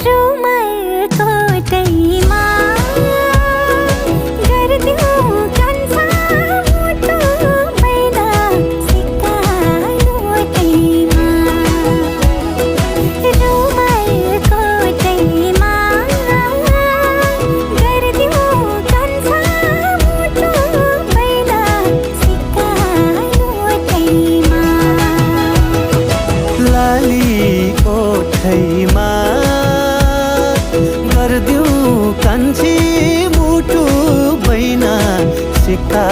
रुमाल कोटैमा गर्दियौ कान्छा मुटु मैना सिक्का नोटैमा रुमाल कोटैमा गर्दियौ कान्छा मुटु मैना सिक्का नोटैमा लाली ओठैमा गर्दियौ कान्छी मुटु बैना सिक्का